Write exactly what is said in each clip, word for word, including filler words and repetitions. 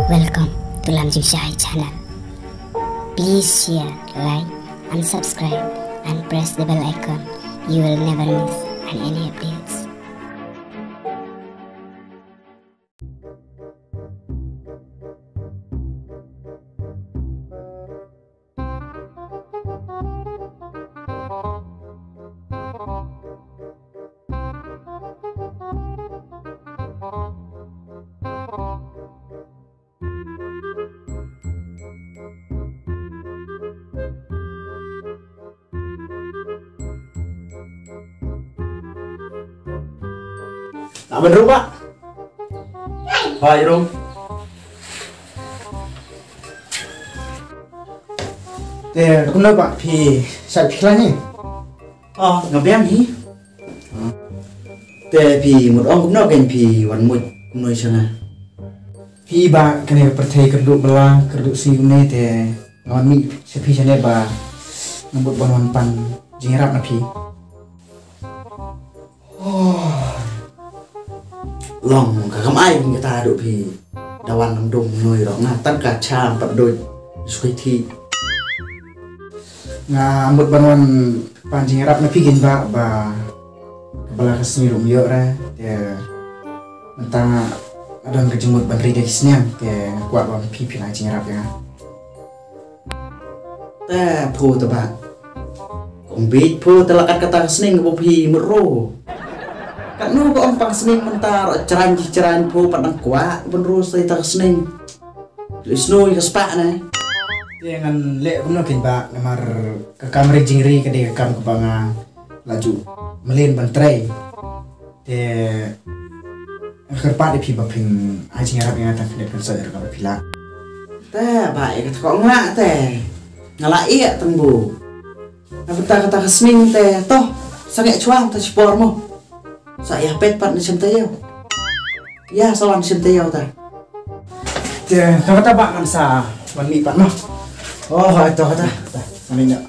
Welcome to Lam Jingshai channel. Please share, like, and subscribe, and press the bell icon. You will never miss on any updates. Lah ban rung, bah. Hai, rung. Te kumno, bah, phi shait phi khlaiñ ne? Oh, nga biang hi. Te phi mut ong kumno kein, phi wan mut kumno sha nga? Phi, bah, kane ka pyrthei kyrduh bylla kyrduh sngi kumne, te nga wan mih sha phi shane ba nga mut ban wan pan jingïarap na phi. Oh. Long ka kam ai kata haduh phi da wan lam dum noi ruh, nga tang ka cha pat doi sukai thi. Nga mut ban wan pan jingïarap na phi kein, bah, ba ka bylla ka sngi ruh ym ïoh re. Te mynta nga don ka jingmut ban ri da ki sniang, te nga kwah ba phi phin ai jingïarap ïa nga. Te phu te, bah. Kong bit phu te, la kat kata ka sning ba phi mut ro. Katno ka ong pang sning mynta ruh jrang ji jrang, phu pat nang kwah ban ro sa ita ka sning. Lei snoi ka spah ne. Te ngan leh kumno kein, bah, namar ka kam ri jingri ka dei ka kam kaba nga la ju mlien ban trei. Te nga kyrpad ïa phi ba phin ai jingïarap ïa nga tang khyndiat khynsoit ruh kaba phi lah. Te bah, ïa kata ka ong lah te nga la ïeh tang bu. Na bynta kata ka sning te to sangeh chwa ta shipor mo. Sa ïa pet pat na shem taïew. Ïa sa wan shem taïew ta. Te to kata bah, ngan sa wan mih pat mo. Oh, to kata. Ta, ngan ïa.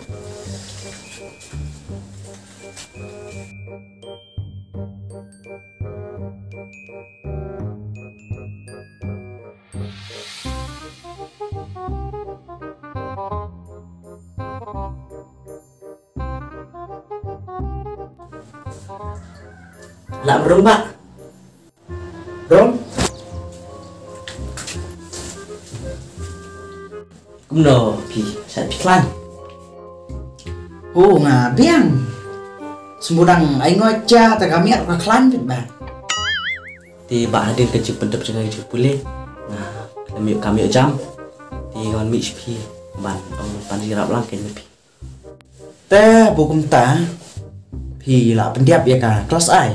Lah rung bah. Rung. Kumno phi, shait phi khlaiñ? Oh, nga biang. Sngewdang ai ngoh ja ta ka miat ka khlaiñ bit bah. Te bah, hadien ka jingpyndep jong nga ka jingpule, nga khlem ïoh kam ïoh jam. Te nga wan mih sha phi ban ong pan jingïarap lang kein na phi. Te bu kumta phi la pyndiap ïa ka klas ai.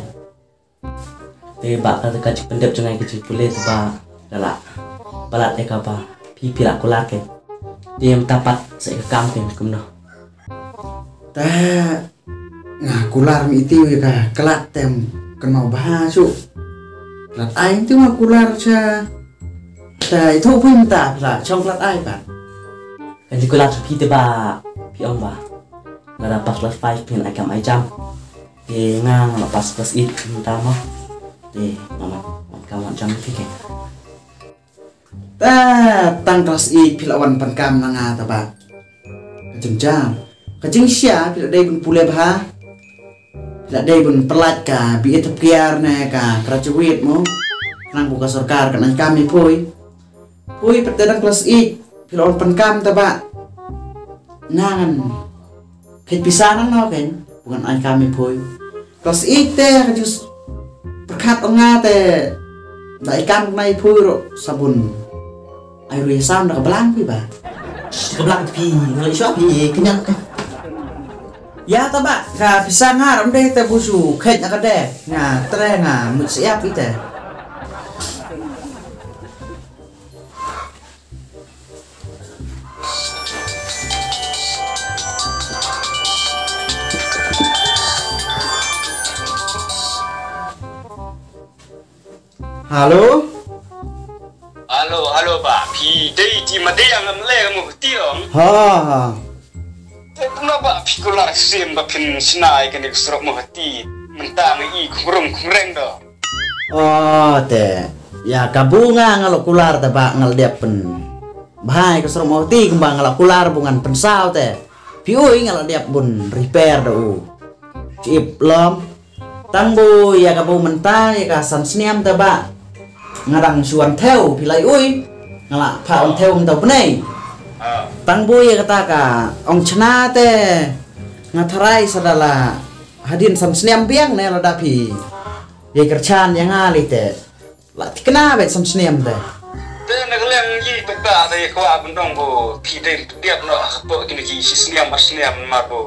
Te bah, ka, ka jingpyndep jong nga ka jingpule te bah, ka la palat ïa kaba phi, phi la kular kein. Te mynta pat sa ïa ka kam kein kumno? Te nga kular mi iti ïa ka klat, te kynmaw bha shuh. Klat ai te nga kular sha. Te itu phi mynta phi la shong klat ai pat? Ka jingkular sha phi te bah, phi ong ba lada pass class five phin ai kam ai jam. Te nga, nga la pass class eight mynta mo. Te nga wan, wan kam wan jam phi kein. Te tang class eight phi la wan pan kam na nga ta bah. Ka jingjam, ka jingshisha phi la dei ban pule bha. Phi la dei ban pynlait ka B A third year ne ka graduate mo. Khnang ba ka sorkar kan ai kam ïa phi. Phi pat te dang class eight phi la wan pan kam ta bah. Ngan kheiñ pisa nangno kein ba ngan ai kam ïa phi. Class eight te ka jus pyrkhat ong nga te da ai kam na ïa phi ruh sabun. Ai ruh ïa sam da ka blang phi bah. Shh, ka blang phi, nga leh shuwa phi kynjat ka. Ïa ta bah, ka pisa nga ruh ym dei te bu shu kheiñ ka de. Nga treh nga mut siap ite. Halo? Halo, halo bah. Phi dei ti ma dei ang am le mo ti ong. Ha, ha. Te kumno bah phi kular sim ba phin shna ïa kane ka surok Mawhati? Mynta nga i khumrum khumreng do. Oh, te. Ïa ka bu nga nga la kular te ba nga la dep pyn bha ïa ka surok Mawhati kumba nga la kular bu ngan pynsaw te. Phi ui nga la dep bun repair da u. Chip lom. Tang bu ïa ka bu mynta ïa ka san snem te ba nga dang shu wan thew phi lai ui. Nga la pha wan thew mynta u bnai. Tang bu ïa kata ka ong chna te nga tharai sa da la hadien san snem biang ne lada phi ïa kyrchan ïa nga lei te. La thikna bad san snem te. Te na ka liang ïa phi ba te kwah ban ong ba phi dei pdiap noh hapoh kine ki shi snem ar snem namar ba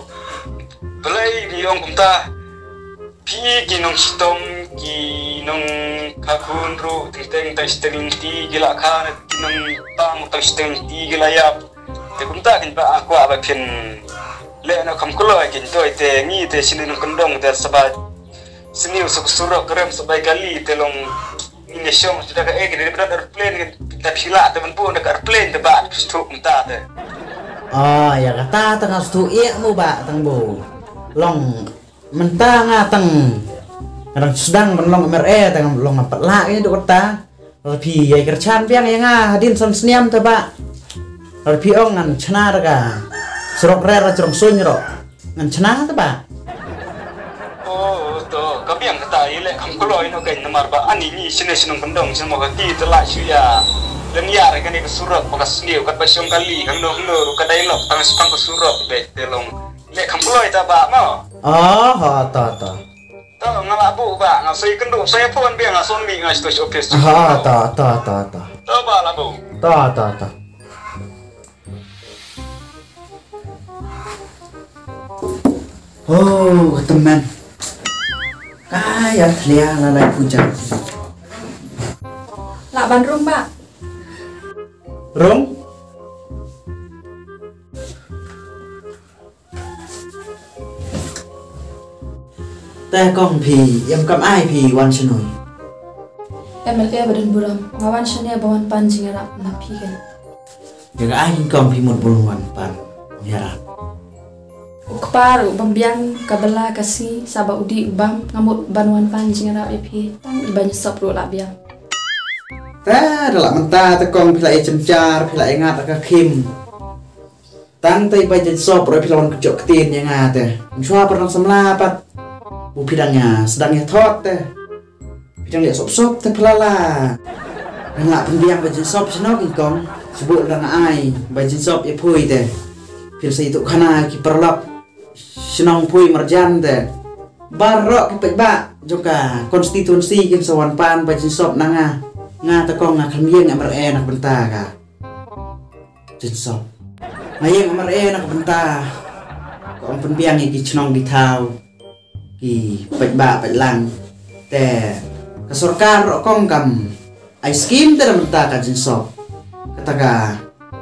balei ngi ong kumta. Phi ki nong shitom ki nong kha khun ruh teng teng tang shiteng lynti ki la kha, ki nong tang tang shiteng lynti ki la ïap. Te kumta kin ba kwah ba phin leh noh kham kloi kin toi te ngi te shini nong kyndong te saba sini u suk surok kerem sabai kali te long. Ini shong sudah ka ek ini berat airplane kan. Tapi sila te ban pun dekat airplane te ba tu tu minta te. Ah, ïa kata tang tu ek mu ba tang bu. Long mynta nga tang. Kadang sedang ban long M R A tang long pat la ini duk kata. Phi ïa kyrchan biang ïa nga hadien san snem te ba. Phi ong ngan chna da ka surok rer jrong suñ ro. Ngan chna te ba. Oh, to, ka biang kata i leh kham kloi no kein namar ba ani ngi shine shnong kyndong shnong Mawhati te la shu ïa lem ïa re kane ka surok ba ka sniew kat ba shong kali kham no no ka dialog tang spang ka surok be te long. Leh kham kloi ta ba mo. Oh, ha, to, to. To, nga la bu ba, nga soi kyndu, soi phone biang, nga son mi nga stos office. Ha, to, to, to, to. To ba la bu. To, to, to. Oh, teman. Kaya thlia la lai puja. La ban rung ba. Rung? Te kong phi, em kam ai phi wan shnoi. Em el ke badun buram, nga wan shane ba wan pan jingïarap na phi kan. Ïa ka ai kong phi mut bul wan pan ïarap. U kpar u bam biang ka bela ka si saba u di u bam nga mut ban wan pan jingïarap ïa phi tang i ban sop ruh la biang. Te da la mynta te kong phi la ïa chynchar phi la ïa ngat ka khim. Tang te ba jin sop ruh phi la wan kjok ktien ïa nga te. Nshwa par nang samla pat. Bu phi dang ïa sdang ïa thot te. Phi dang ïa sop sop te phi la la. Nang la pynbiang ba jin sop shano king kong. Sbu dang ai ba jin sop ïa phui te. Phi la sa ïa tu khana ki paralok. Shnong phui marjan te. Baroh ki peit ba jong ka constituency kin sa wan pan ba jin sop na nga. Nga te kong nga kham ïeng M R A na ka bynta ka. Jingsop. Nga ïeng M R A na ka bynta ka ong pynbiang ïa ki chnong ki thaw ki paidbah paidlang. Te ka sorkar ruh kong kam ai skim te na bynta ka jingsop. Kata ka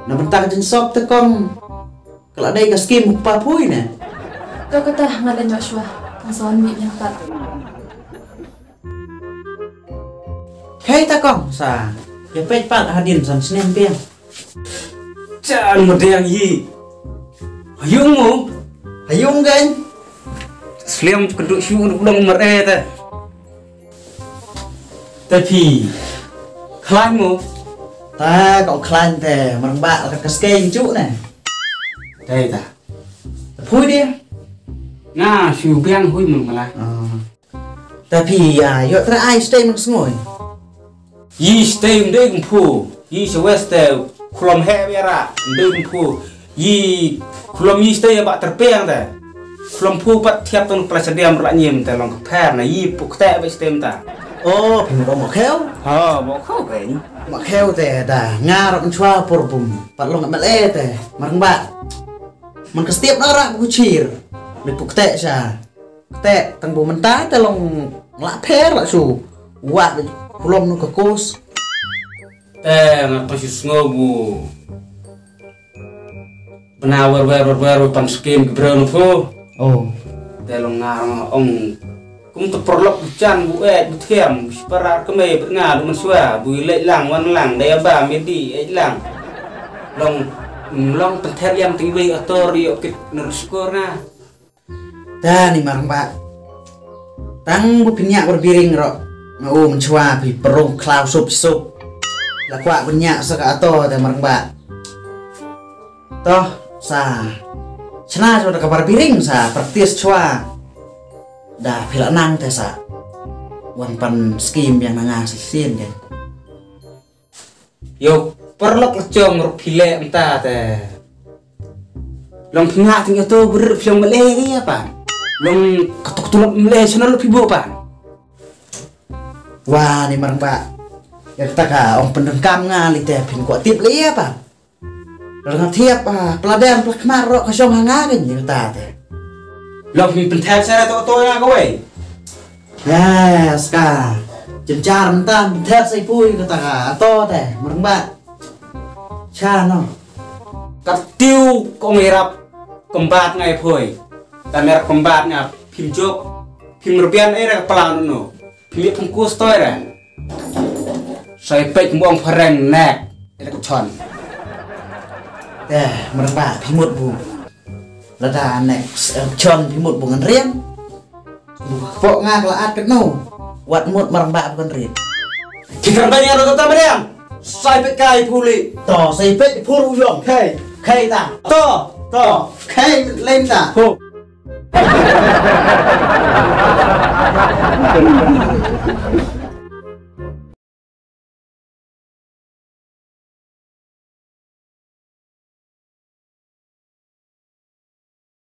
na bynta ka jingsop te kong ka la dei ka skim u kpa phui ne. To kata nga leh noh shuwa. Nga sa wan mih ïa pat. Hei ta kong sa ïa peit pat hadien san snem biang. Jan madiang hi. Hayung mo. Hayung gan. Sliam kdu shu dong mer eh ta. Ta phi. Khlain mo. Ta kong khlain te merang ba ka skeng ju ne. Ta ta. Phui dia. Nga shu biang hui mung mala. Ta phi ïa ïoh tra ai stem sngoi. Yi stem dei kum phu. Yi sha west te khulom he biara dei kum phu. Yi khulom yi stem ba terpeng te. Khulom phu pat thiap tong pla sadiam ra nyem te long ka pher na yi puk te ba stem ta. Oh phi mo mo kheu. Ha mo kheu ben. Mo kheu te da ngar chwa por bum pat long M L A te marang ba. Man ka step na ra ku chir. Le puk te sha. Te tang bu mynta te long la pher la shu. Wa khulom nu ka kos. Te nga pa shu sngo bu. Bna wer wer wer wer pan skim ki breu nu fu. Oh. Te long nga ong kum te perlok bu chan bu eh bu thiam bu sipara kemei bu nga du man swa bu lek lang wan lang daya ba medi eh lang. Long long penter yam ting wei ator yok kit ner skor nga. Ta ni marang ba. Tang bu pynyak ber biring ro. Nga um chwa phi prung khlaw sup sup. La kwah bniah sa ka ato te marang ba. Toh sa chna chwa da ka bar biring sa practice chwa. Da phi la nang te sa wan pan skim yang nanga sa sien ke. Yo parlok la chong rup phi le anta te. Long phi ngah ting to ber phi long mele ri apa. Long katuk tulok mele channel phi bo pan. Wah ni marang ba. Ya kata ka ong pendengkam nga li te phin ko tip le apa. Rang thiap ah peladan pelakmar rok ka shong hanga kan ya kata te. Long phi penthep sa to to ya kawai. Yes ka. Jenchar mentan penthep sa ipui kata ka ato te marang ba. Cha no. Ka tiu kong irap kembat ngai phoi. Ta mer kembat nga phim jok. Phim rebian era kepala no. Phim pengkus to era. Sai pek mong phareng nek. Era kechon. Eh, merba phimut bu. Lada nek chon phimut bu ngan riam. Pok nga kala at ket no. Wat mut marang ba bukan rit. Ki kan banyak rata ta mariam. Sai pek kai puli. To sai pek pur ujong. Kai. Kai ta. To. To. Kai lain ta. Ho.